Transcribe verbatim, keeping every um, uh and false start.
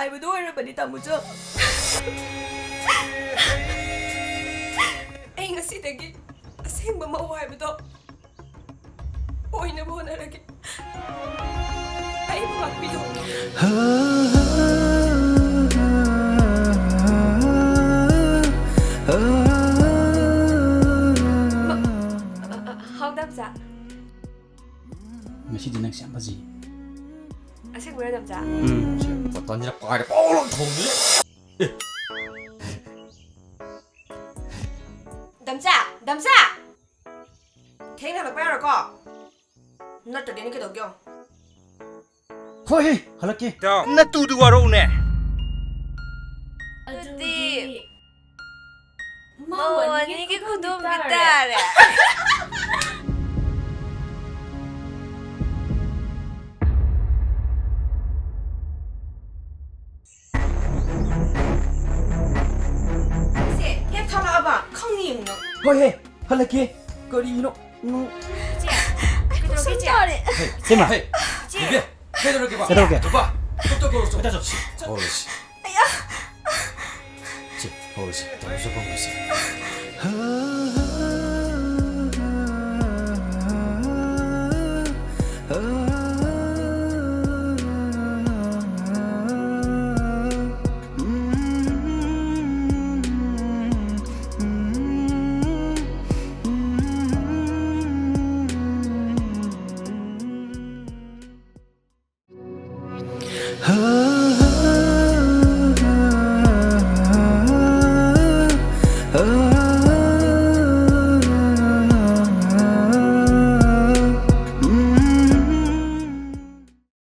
ꯍꯥꯏꯕꯗꯨ ꯑꯣꯏꯔꯕꯅꯤ, ꯇꯥꯃꯨꯆꯧ꯫ ꯑꯩ ꯉꯁꯤꯗꯒꯤ ꯑꯁꯦꯡꯕ ꯃꯧ ꯍꯥꯏꯕꯗꯣ ꯑꯣꯏꯅꯕ ꯍꯣꯠꯅꯔꯒꯦ꯫ ꯑꯩꯕꯨ ꯉꯥꯛꯄꯤꯌꯨ꯫ ꯃ-, ꯑ, ꯑ, ꯍꯥꯎ, ꯗꯥꯝꯆꯥ꯫ ꯉꯁꯤꯗꯤ ꯅꯪꯁꯦ ꯌꯥꯝ ꯐꯖꯩ꯫ ꯑꯁꯦꯡꯕꯩꯔꯣ, ꯗꯥꯝꯆꯥ? ꯎꯝ꯫ ꯕꯇꯟꯁꯤꯅ ꯄꯥꯏꯔꯦ, ꯄꯥꯎ ꯂꯪ ꯊꯣꯡꯉꯤ꯫ ꯑꯦ꯫ ꯗꯥꯝꯆꯥ! ꯗꯥꯝꯆꯥ! ꯊꯦꯡꯅ ꯍꯜꯂꯛꯄ ꯌꯥꯔꯣꯏꯀꯣ꯫ ꯅꯠꯇ꯭ꯔꯗꯤ ꯑꯩꯅ ꯀꯩꯗꯧꯒꯦ ꯌꯦꯡꯉꯣ꯫ ꯍꯣꯏ, ꯍꯦ, ꯍꯜꯂꯛꯀꯦ꯫ ꯅꯇꯨꯗꯨ ꯋꯥꯔꯧꯅꯦ꯫ ꯑꯗꯨꯗꯤ ꯃꯧ ꯑꯅꯤꯒꯤ ꯈꯨꯗꯣꯝꯕꯤ ꯇꯥꯔꯦ꯫ ꯁꯦ, ꯍꯦꯛ ꯊꯣꯛꯂꯛꯑꯕ ꯈꯪꯅꯤ ꯌꯦꯡꯉꯨ꯫ ꯍꯣꯏ ꯍꯦ, ꯍꯜꯂꯛꯀꯦ꯫ ꯀꯔꯤꯅꯣ? ꯎꯝ꯫ ꯆꯦ, ꯀꯩꯗꯧꯔꯒꯦ, ꯆꯦ? ꯍꯦ, ꯏꯆꯦꯃ꯫ ꯍꯦ, ꯆꯦ꯫ ꯕꯦꯕꯤ, ꯀꯩꯗꯧꯔꯒꯦꯕ? ꯀꯩꯗꯧꯔꯒꯦ? ꯅꯨꯄꯥ, ꯇꯣꯞ ꯇꯣꯞ ꯀꯧꯔꯨꯆꯣ꯫ ꯍꯧꯔꯁꯤ꯫ ꯆꯦ, ꯍꯧꯔꯁꯤ꯫ ꯇꯧꯔꯁꯤ, ꯍꯧꯔꯁꯤ꯫